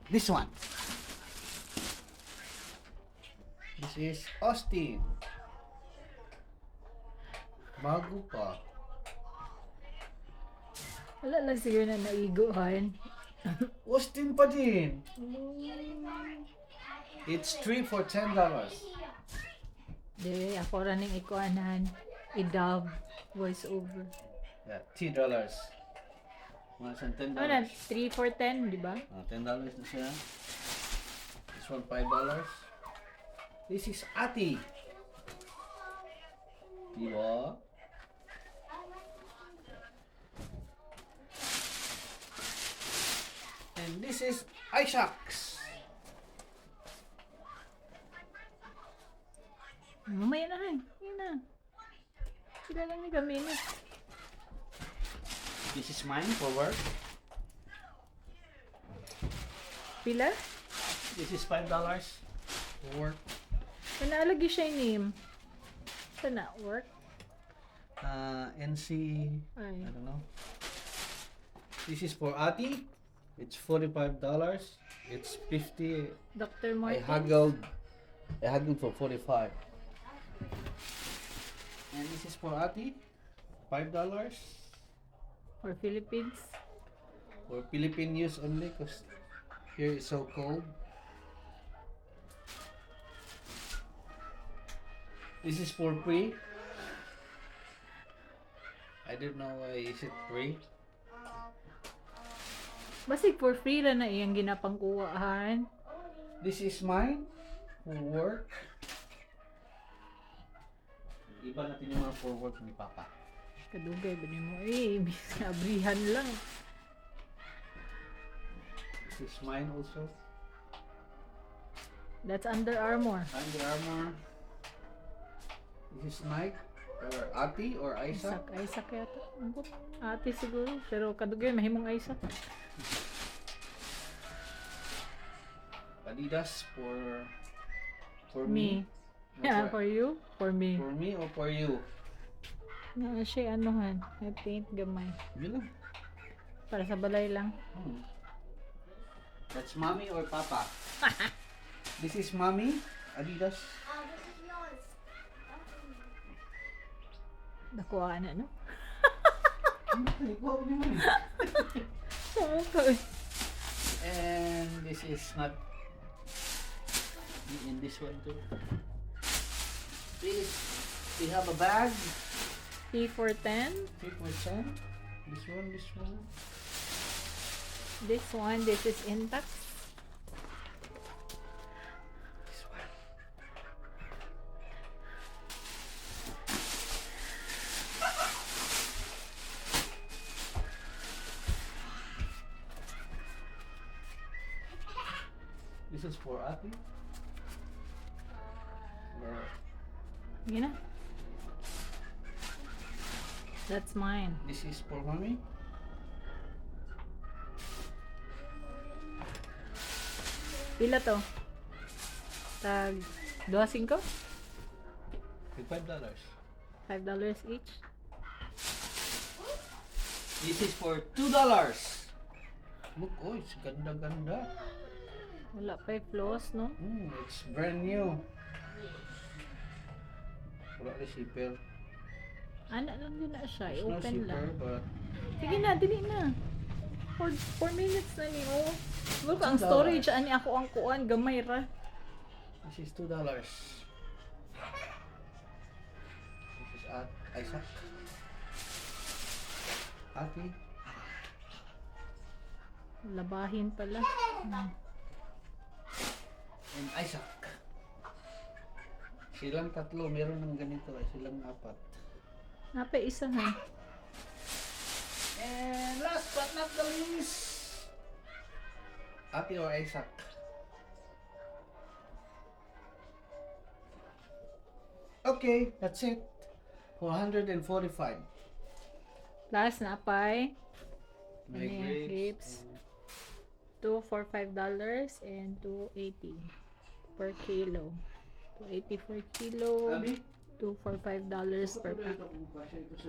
This one. This is Austin. Bago pa. Wala lang siguro na naiguhan. Austin pa din. It's 3 for $10. Di, ako ra ning ikuanan. I-dub. Voice over. Yeah, $2. Mga siyang $10. Ano na? 3 for 10, di ba? Ah, $10 na siya. This one, $5. This is Ati. Diba? And this is Isaac's. Mamaya na han. Yun na. Sila lang ni kami na. This is mine for work. Pila? This is $5 for work. Manaalagi siya yung name. Sana, work? NC, Ay. I don't know. This is for Ati. It's $45. It's 50. Dr. I Martens? haggled. I haggled for 45. And this is for Ati. $5 For Philippines? For Philippine use only because here it's so cold. This is for free. I don't know why is it free. Basig for free ra na iyang ginapangkuhaan. This is mine for work. Iba natin yung mga for work ni Papa. Kadugay ba nimo eh, bis abrihan lang. This is mine also. That's Under Armour. Under Armour. This is Nike or Ati or Isaac. Isaac, Isaac yata. Ano po? Ate siguro. Pero kadugay, mahimong Isaac. Adidas for me. Me. Yeah, for you? For me. For me or for you? Na siya anuhan. May paint gamay. Yun lang. Para sa balay lang. That's mommy or papa. This is mommy. Adidas. This is yours. Nakuha na, no? Ay, wow, di mo eh. Oo, ka- And this is not in this one too. This we have a bag. 3 for 10. 3%. This one, this one. This one, this is intact. This one. This is for Ati. Or Yun na. That's mine. This is for mommy. Pila to? Tag 2.5? With $5. $5 each. This is for $2. Look, oh, it's ganda ganda. Wala pa yung floss, no? It's brand new. Wala na zipper. Ana lang din na siya. There's no I-open zipper, lang. But Sige na, dili na. 4 minutes na ni, oh. Look, ang $2. storage, ani ako ang kuan, gamay ra. This is $2. This is at Isaac. Ati. Labahin pala. And Isaac. Silang tatlo, meron ng ganito ay silang apat. Napa isa ha. And last but not the least, Ati or Isaac. Okay, that's it. 445. Last napay May Ano yan? grapes. Grapes. 2 for $5 and 2.80 per kilo. 2.80 per kilo. Abi? 2 for $5 per pack. Ito.